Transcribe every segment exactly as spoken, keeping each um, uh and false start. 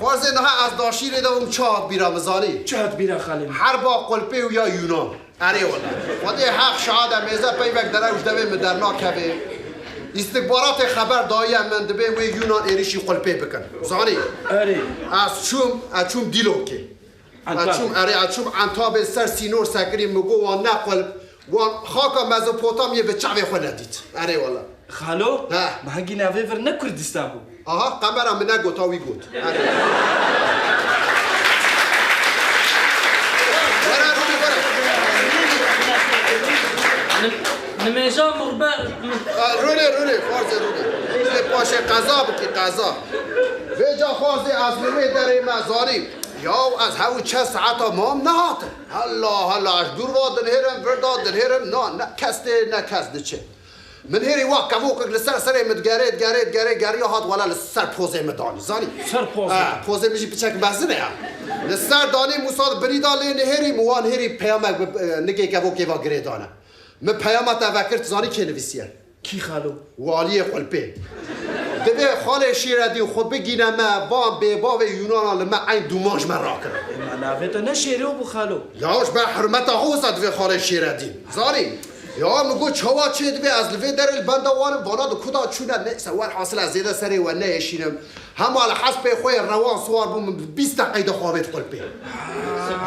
Xwarzê niha ez daşîrê de bûm, çi hat bîra min zanî? Çi hat bîra xalê min? Herba qulpê û ya Yûnan. Erê wele. Xwedê heq şahid e, mêze peyvek derewş devê min dernakeve. Îstixbaratê xeber dayiye min, dibê wê Yûnan êrişî qulpê bikin. Zanî? Erê. Ez çûm, ez çûm Dîlokê. Ez çûm, erê, ez çûm Entabê, ser sînor sekirî, min got wan ne qulp, wan xaka Mezopotamyê bi çavê xwe nedît. Erê wele. Xalo, he, me hingî navê vir ne Kurdistan bû. Aha, qemera min negota, wî got. Erê. Were, rûnê, were. Nim-, nimêja mixbe-, A, rûnê, rûnê, xwarzê rûnê. Rûnê paşê qeza bikî, qeza. Vêca xwarzê ez li wê derê me zanî. Yaw, ez hew çend saeta mam nehatim. Hela, hela, ez dûr va dinihêrim, vir da dinihêrim, na, ne kes tê, ne kes diçe. Min hêrî wa kevokek li ser serê min digerê, digerê, digerê, geriya hat, wela li ser pozê min danî, zanî? Ser pozê? Ha, pozê min jî piçek mezin e ya. Li ser danî, min wisa di binî da lê nihêrî, min wan hêrî peyamek bi, e, nikê kevokê va girê dane. Min peyama te vekir, tu zanî kê nivîsiye? Kî xalo? Waliyê Xulpê. Divê xalê Şêredîn xwe bigîne me, van bêbavê Yûnana li me eyn dûman ji me rakir. Ema navê te ne Şêro bû xalo? Ya ji ber hurmeta xwe wisa divê xalê Şêredîn. Zanî? Ya min got çawa çê dibe, ez li vê derê li benda wan im, vana di kuda çûne, neyse, werhasil ez zêde serê we neêşînim. Hema li hespê xwe yê rewan siwar bûm, min bi bîst deqeyê de xwe avêt Xulpê.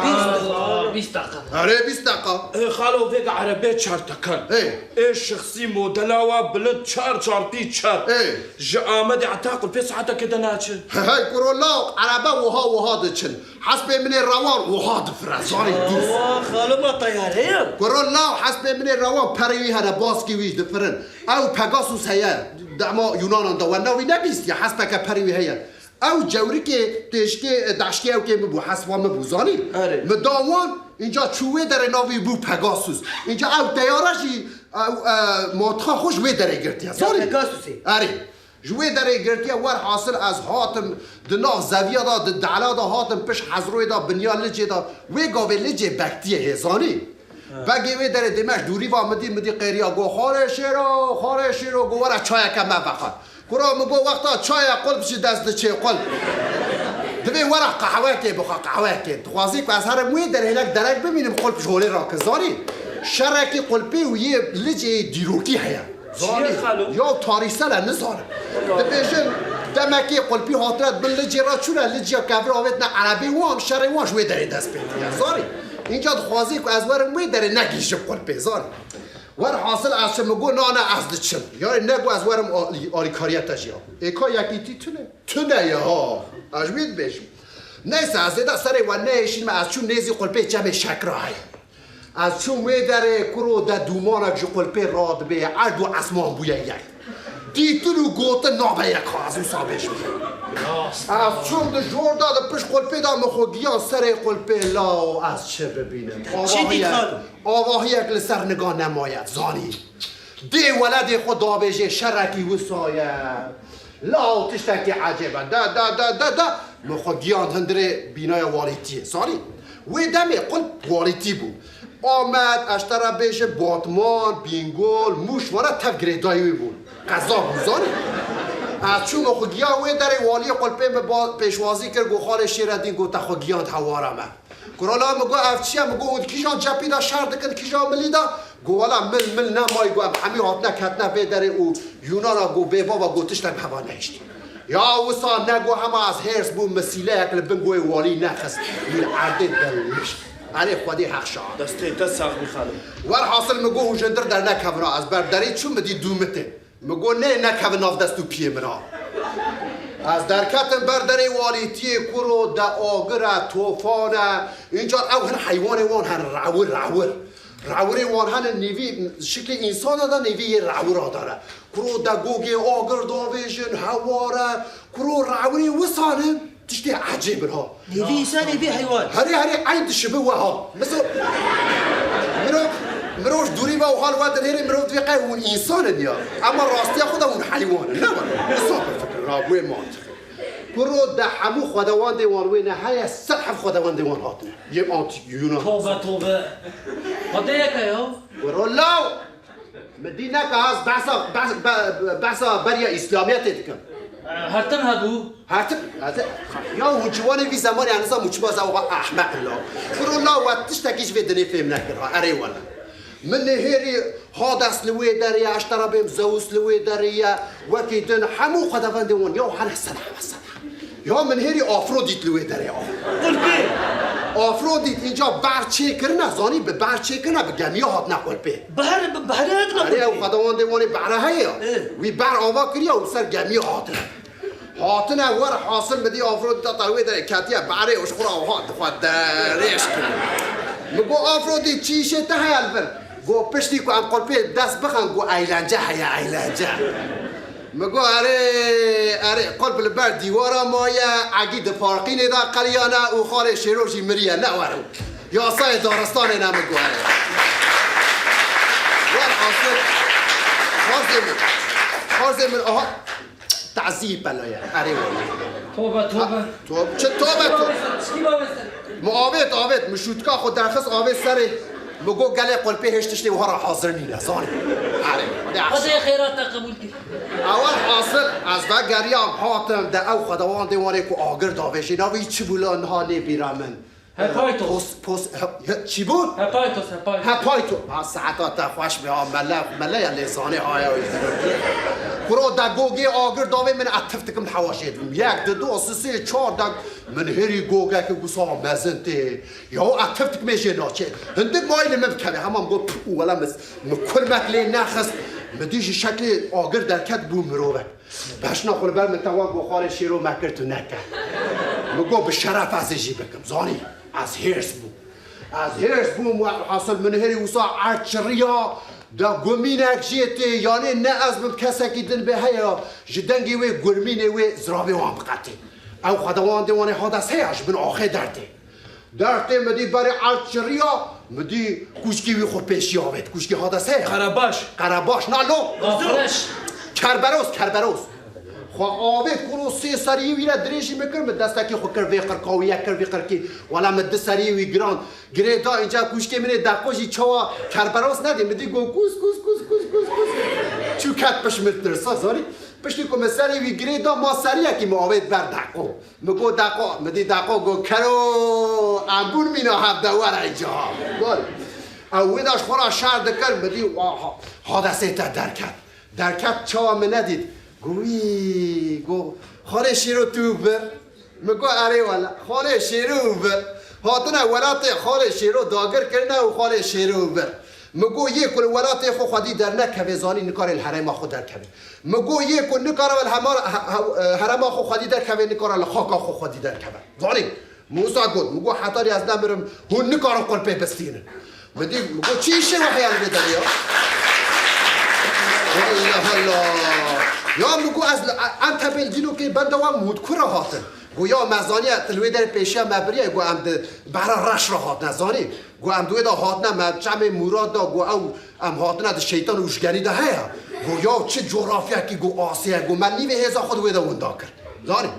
Bîst deqa, bîst deqa. Erê, bîst deqa. Ê, xalo, vêga erebê çar tekan. Ê. Ê, şexsî modela wa bilind çar çarpî çar. Ê. Ji Amedê heta Xulpê saetekê de naçin. Hey, kuro law, erebe wiha wiha diçin. Hespê min ê rewan wiha difire, zanî dûr. Wa, xalo, ma teyare ye? Kuro law, hespê min ê rewan perê wî hene, baskî wî difirin. Ew Pegasus heye, dema Yunanan de we navî nebîstiye, hespeke perê wî heye. Ew cewrikê têşkê, e, daşkê ewkê min bû, hespa min bû, zanî? Erê. Min da wan, înca çû wê derê navî bû Pegasus. Înca ew teyare jî, ew, e, mantiqa xwe ji wê derê girtiye, zanî? Pegasusê. Erê. Ji wê derê girtiye, werhasil ez hatim di nav zeviya de, di dela de hatim pişt Hezroyê de, binya Licê de. Wê gavê Licê bektiye hê, zanî? Begê wê derê dê me ji dûrî va min dî, min dî qêriya, got, "Xalê Şêro, Xalê Şêro," got, "Were çayeke me vexe." Kuro min got, "Wexta çayê qulp ji dest diçê qulp." Divê were qehwekê bixe, qehwekê. Dixwazî ku ez herim wê derê hinek derek bimînim, qulp ji holê rakin, zanî? Şerekî qulpê û yê Licê yê dîrokî heye. Zanî? Çi ye xalo? Ya tarîsel e, nizanim. Dibêjin, demekê qulpî hatine di bin Licê re çûne, Licê kevir avêtine erebê wan, şerê wan ji wê derê dest pê kiriye. Zanî? Înca dixwazî ku ez werim wê derê negihîjim qulpê, zanî? Werhasil ez çi min got, "Na, na, ez diçim." Yanî ne ku ez werim alî-, alîkariya te jî ya. Ê ka yekîtî tune? Tune ye ha. Ez ji wê dibêjim. Neyse, ez zêde serê we neêşînme, ez çûm nêzî qulpê çemê Şekra heye. Ez çûm wê derê, kuro de dûmanek ji qulpê radibê, erd û esman bûye yek. Dîtin û gotin nabe yek ha, ez wisa bêjim. Ez çûm di jor de, di pişt qulpê de min xwe giyan serê qulpê, law ez çi bibînim? Çi dît xalo? Avahiyek, avahiyek li ser niga nemaye, zanî. Dê weledê xwe dabêjê şerekî wisa ye. Law tiştekî ecêb e. De, de, de, de, de. Min xwe giyand hundirê bînaya walîtiyê. Zanî? Wê demê qulp walîtî bû. Amed, ez ji te re bêjim, Batman, Bîngol, Mûş, vana tev girêdayî wî bûn. Qeza bû, zanî? Ez çûm xwe giya wê derê, waliyê qulpê min ba-, pêşwazî kir, got, "Xalê Şêredîn," got, "te xwe giyand hewara me." Kurala min got, "Ev çi ye?" Min got, "Hûn kîjan cepî de şer dikin, kîjan milî de?" Got, "Wela mil, mil nemayî," got, "em hemî hatine ketine vê derê û Yûnana got, bêbava got, tiştek heva nehiştî." Ya wisa ne got, hema ez hêrs bûm, min sîleyek li bin goyê walî nexist, min erdê dilmiş. Erê, Xwedê heq şahid. Destê te sax bî xalo. Werhasil min got, "Hûn ji hundir dernekevin ha." Ez ber derê çûm, min dî dû min tê. Min got, "Nê nekevin nav dest û piyê min ha." Ez derketim ber derê walîtiyê, kuro de agir e, tofan e. Încar ew hin heywanê wan hen rewir, rewir. Rewirê wan hene nêvî şiklê însana de, nêvî yê rewira de ne. Kuro de gogê agir davêjin, hewar e. Kuro rewirê wisa ne. Tiştê ecêb in ha. Nêvî însan, nêvî heywan. Herê, herê eyn dişibi we ha. Mesela, mirov, mirov ji dûrî ve û hal we dinêrê, mirov divê qey hûn însan in ya. Ema rastiya xwe de hûn heywan in. Ne were. Wisa bifikir, ra wê mantiqê. Kuro de hemû xwedewandê wan wê ne heye, sed heb xwedewandê wan hatine. Yê antîk Yunan. Tobe, tobe. Xwedê yek e ya. Kuro law. Min dî neka ez behsa, behs-, be-, behsa beriya îslamiyetê dikim. Her tim hebû. Her tim, her tim. Ya hûn ciwanê vî zemanê, ez nizanim çima ze wiha ehmeq in la. Kuro la we tiştekî ji vê dinê fêm nekir ha, erê wele. Min nihêrî Hades li wê derê ye, ez ji te re bêm Zeus li wê derê ye, wekî din hemû xwedewendên wan ya hene sene, hene sene. Ya min hêrî Afrodît li wê derê ye. Qulpê. Afrodît înca ber çêkirine, zanî bi ber çêkirine bi gemiya hatine Qulpê. Behr, bi behrê hatine Erê ew Qulpê. Xwedewendên wan ê behre heye ya. Ê. Wî behr ava kiriye û ser gemiya hatine. Hatine wer hasil min dî Afrodîta te wê derê ketiye behrê û ji xwe re wiha dixwe derêj kiriye. Min got, Afrodît, çi îşê te heye li vir? Got, piştî ku em Qulpê dest bixin, got, eylence heye, eylence. Min got, erê, erê, Qulp li ber dîwara maye, Egî di parqînê de qeliyane û Xalê Şêro jî miriye, ne werin. Yasayê daristanê ne, min got, erê. Wer hasil, xarzê min, xarzê min, aha. Tazî pelaye. Erê wele. Tobe, tobe. Ha, tobe. Çi tobe, tobe? Çi bawe ser? Mi avêt, avêt. Mi şûtka xwe derxist avêt serê. Mi got gelê Qulpê hêj tiştê wiha re hazir nîne, zanî. Erê. Hadi Xwedê xêra te qebûl kir. Ewel hasil, ez vegeriyam hatim de ew xwedewandê wan ê ku agir davêjî. Navê çi bû la niha nê bîra min. Hepaytos. Pos, pos, he, he, çi bû? Hepaytos, hepaytos. Hepayto. Ha, saeta te xweş be, ha, mele, mele ya lêzanê haya wî. Kuro de gogê agir davê min, ez tif dikim hewa jê dibim. Yek, di, du, sê, sê, çar de min hêrî gogekê gusa mezin tê. Ya ez tif dikim jê naçê. Hindik mayî li min bikeve, hema min got, pû, wela min, min kurmek lê nexist. Min dî ji şeklê agir derket bû mirovek. Beşna xwe li ber min te wan got, Xalê Şêro me kir, tu neke. Min got, bi şeref ez ê jî bikim. Zanî, ez hêrs bûm. Ez hêrs bûm, we hasil min hêrî wisa erd çiriya, da gumînek jê tê, yanê ne ez bim, kesekî din bê heye, ji dengê wê gurmînê wê ziravê wan biqetê. Ew xwedewandê wan ê Hades heye, ji bin axê dertê. Dertê mi dî berê erd çiriya, mi dî kûşkî wî xwe pêşî avêt. Kûşkî Hades heye. Qerebaş. Qerebaş, na lo. Gafreş. Kerberos, Kerberos. Xwe avêt kuro sê seriyê wî re dirêjî min kir, mi destekî xwe kir vê qirka wî, yek kir vî qirkî. Wela mi du seriyê wî giran. Girê da înca kûşkê min ê deqo jî çawa Kerberos nedî, mi dî got kûs, kûs, kûs. Çû ket pişt min tirsa, zanî. Piştî ku min serê wî girê da, ma seriyekî mi avêt ber deqo. Mi got, deqo, mi dî deqo got, kero, em bûn mîna hevde, were îca. Got. Ew wê de ji xwe re şer dikir, mi dî, wa, ha, Hadesê te derket. Derket çawa min nedît. Got, wî, got, Xalê Şêro tu bi. Mi got, erê wele. Xalê Şêro bi. Hatine welatê Xalê Şêro dagir kirine û Xalê Şêro bi. Mi got, yê ku li welatê xwe xwedî dernekeve, zanî nikare li herêma xwe derkeve. Mi got, yê ku nikare li hema-, he-, he-, herêma xwe xwedî derkeve, nikare li xaka xwe xwedî derkeve. Zanî, Mûsa got, mi got, hetarî ez nemirim, hûn nikarin Qulpê bistînin. Mi dî, mi got, çi îşê we heye li vê derê ya? Allah Allah. Ya mi got, ez li, em tepê li dînokê benda wan mûdkura hatin. Got, ya me zaniye, tu li wê derê pêşiya me biriye, got, em di behra reş re hatine, zanî. Got, em di wê de hatine, me çemê Mûrad da, got, ew, em hatine di şeytan û jgenî de heye. Got, ya çi cografyekî, got, asê ye, got, me nîvê hêza xwe di wê de winda kir. Zanî?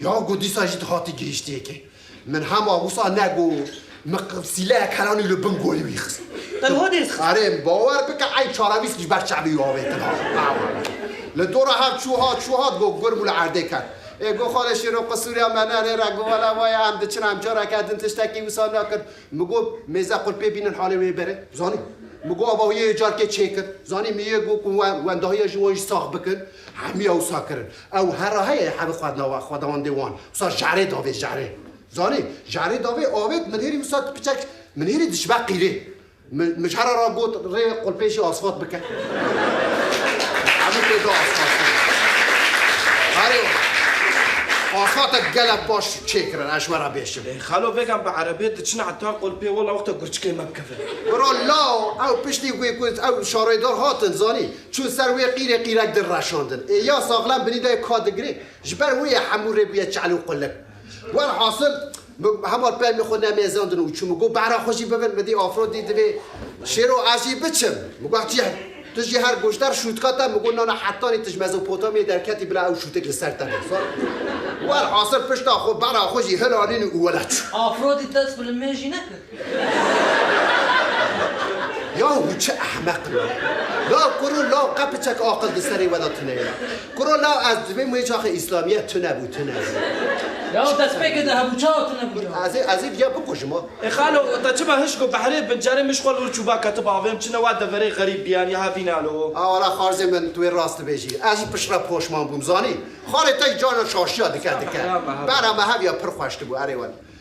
Ya, got, dîsa jî tu hatî gihîştiyê kê. Min hema wisa ne, got, min q-, sîleyek helanî li bin golî wî xist. Te li hodê xist? Erê, bawer bike, ey çarebîst ji ber çavî wî avêtin ha. Li dora hev çû hat, çû hat, got, gur bû li erdê ket. Ê, got, Xalê Şêro, qisûriya me ne rê re, got, wela waye, em diçin, em careke din tiştekî wisa nakin. Mi got, mêze Qulpê bînin halê wê berê. Zanî? Mi got, ava yê carkê çêkir. Zanî, mi yê got ku we-, wendahiya ji wan jî sax bikin. Hemî ew sa kirin. Ew here heye, hebe xwedna-, xwedawandê wan. Wisa jarê davê, jarê. Zanî? Jarê davê avêt, min hêrî wisa piçek, min hêrî dişibe qîrê. Min, min ji here re got, rê Qulpê jî asfalt bike. Hemû pê da asfalt. Erê, asfaltek gelek baş çêkirin, ez ji we re bêjim. Ê, xalo, vêgan bi erebê diçin heta Qulpê, wela wexta gurçikê me bikeve. Bro, law, ew piştî wê ku ew şareydar hatin, zanî, çûn ser wê qîrê, qîrek din reşandin. Ê, ya saxlem binî de ka digirê. Ji ber wê ye hemû rê bûye çel û qulik. Werhasil, min hema pemê xwe nemêzandin û çû. Min got, behra xwe jî bibin, min dî Afrodît divê Şêro ez jî biçim. Min got, tu, tu jî her goşder şûtka te, min got, nana hetanî tu ji Mezopotamyê derketî bila ew şûtik li ser te be. Werhasil pişta xwe behra xwe jî hilanîn û wele çû. Afrodît dest bi limê jî nekir. Ya hû çi ehmeq in. La kuro la qe piçek aqil di serê we de tune ye. Kuro la ez dibêm wê çaxê îslamiyet tune bû, tune bû. Ya destpêkê de hebû çawa tune bû ya? Ez ê, ez ê viya bikujim ha. E xalo, te çima hiş ku behrê bin, carê min ji xwe li wir çûba ketiba avê, em çine wa deverê xerîb biyan ya hevî nalo. A wala xarzê min tu wê rast dibêjî. Ez jî piştre poşman bûm, zanî. Xalê te jî carna şaşiya dike dike. Bera me hev ya pir xweş dibû, erê wen.